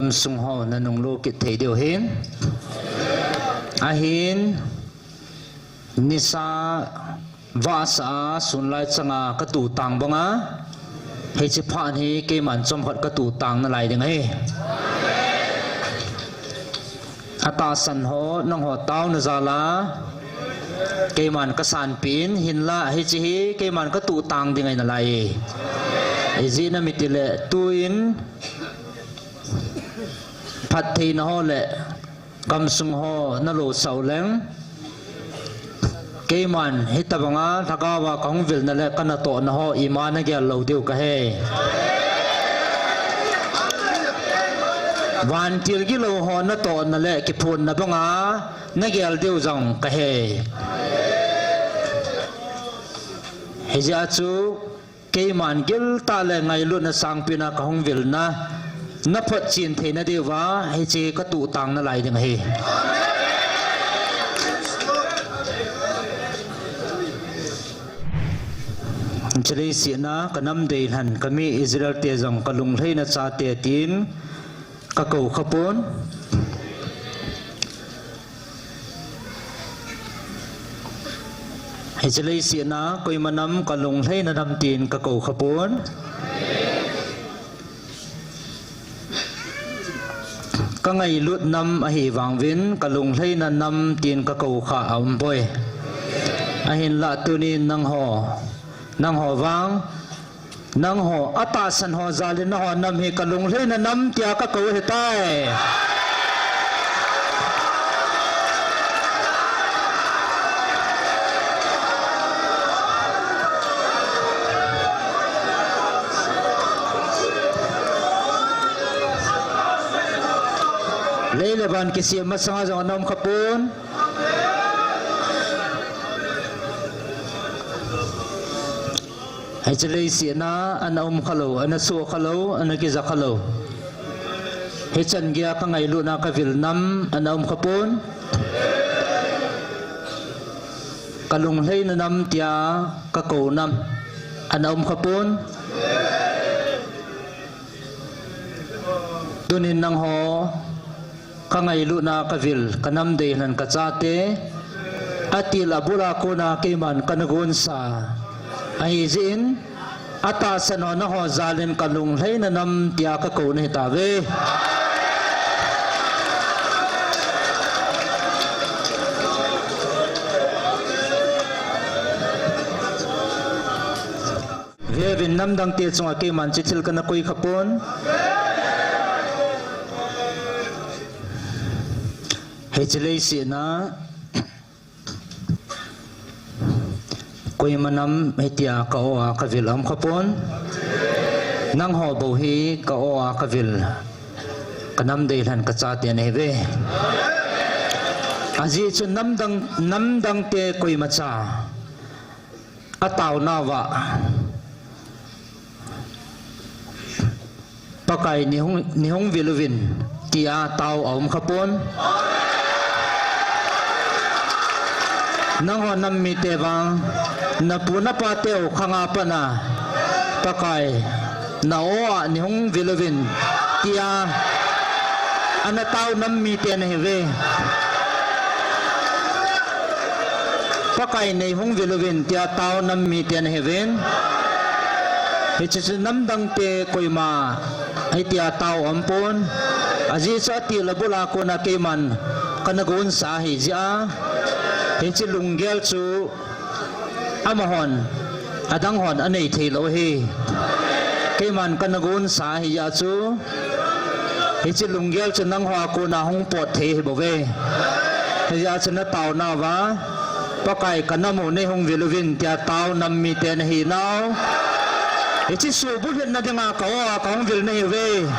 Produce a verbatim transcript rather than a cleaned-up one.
Gamsung ho nanung lo kit thei diu hin. Ahin, nisa vahsa a sunlai changa katuh tang banga, hiche phat hi keiman chomkhat katuh tang nalai ding ahi. Atahsan ho, nangho tauna jal'a keiman kasanpeh in, hinla hiche hi keiman katuh tang ding ahi nalai. Ijeh inem itile tuin phattheina ho le gamsung ho nalosah uleng, keiman hitobanga lhagaova kahung vilna le kanatohna ho ima nagel lou diu kahe. Vantil gilou ho natohna le kiphonna banga nagel diu jong kahe. Hijeh a chu keiman giltah le ngailutna sangpena kahung vilna, naphotchen theina diuva hiche katuh tang nalai ding ahi. Hiche leiset a kanam deilhen kami Israel te jong kalunglhaina chate tin kakou khapon. Hiche leiset a koima nam kalunglhaina nam tin kakou khapon. Kangailut nam ahi vanguvin kalunglhaina nam tin kakou kha aumpoi. Ahinlah tunin nangho, nangho vang, nangho atahsan ho jal'in nangho nam hi kalunglhaina nam tia kakou ahitai. Lei le van kisem masanga jong ana um khapon. Hiche leiset a ana um khalou, ana soh khalou, ana kija khalou, hichan geiya kangailutna kavil nam ana um khapon. Kalunglhaina nam tia kakou nam ana um khapon. Tunin nangho, kangailutna kavil, kanam deilhen kachate, atil abul a kona keiman kana gonsa ahijeh in, atahsan ho nangho jal'in kalunglhaina nam tia kakou nahitauve. Veuvin, namdang te chunga keiman hiche thil kana koi khapon. Hiche leiset a koima nam hitia ka-o a kavil aum khapon. Nangho bou hi ka-o a kavil, kanam deilhen kachate nahiuve. Ajeh chu namdang, namdang te koimacha ataonauva Pakai neihung, neihung vil uvin tia tao aum khapon. Nangho nam mite vang, napu napateu khanga pat a Pakai na-o a neihung vil uvin tia ana tao nam mite nahiuve. Pakai neihung vil uvin tia tao nam mite nahiuvin. Hiche chu namdang te koima hitia tao aumpon. Ajeh chu atil abul a kona keiman kana gonsa ahijeh a, hiche lunggel chu amahon, adang hon anei theilou ahi. Keiman kana gonsa ahijeh a chu, hiche lunggel chu nangho a kona hung pot thei ahibouve. Hijeh a chu nataonauva Pakai kanam u neihung vil uvin tia tao nam mite nahinau, hiche suhbulhitna dinga ka-o a kahung vil nahiuve.